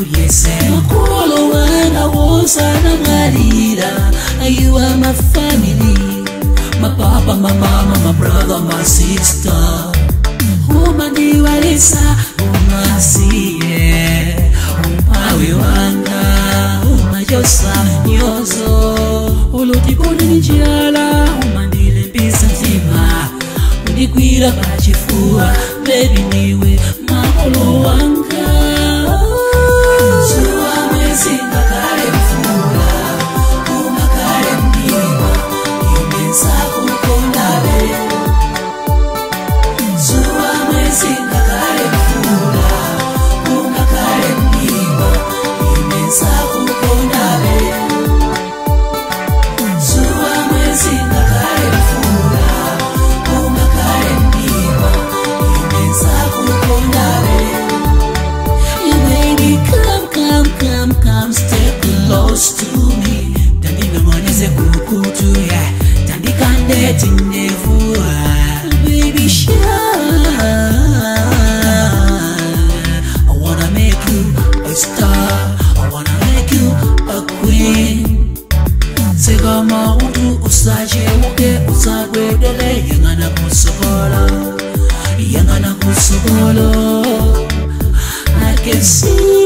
Ndikudyese makolo wanga wosana mwalira. You are my family, my papa, my mama, my brother, my sister. Umandiwalisa umasiye umpawi wanga umajosa nyozo ulutikoni njala umandilembisa nzima undikwira pachifuwa baby niwe makolo wanga. Zuwa mwezi ngakale mvula ungakale mdima imenza kukondabe. Zuwa mwezi ngakale mvula ungakale mdima imenza kukondabe. Zuwa mwezi ngakale mvula ungakale mdima imenza kukondabe. Baby, come, come, come, come, stay close to me. Tandinong'oneze kukutu, yeah. Tandikande tindevu, baby, shine. I wanna make you a star. I wanna make you a queen. Sega mautu usacheuke usagwedele yang'ana kusokolo, yang'ana kusokolo. I can see.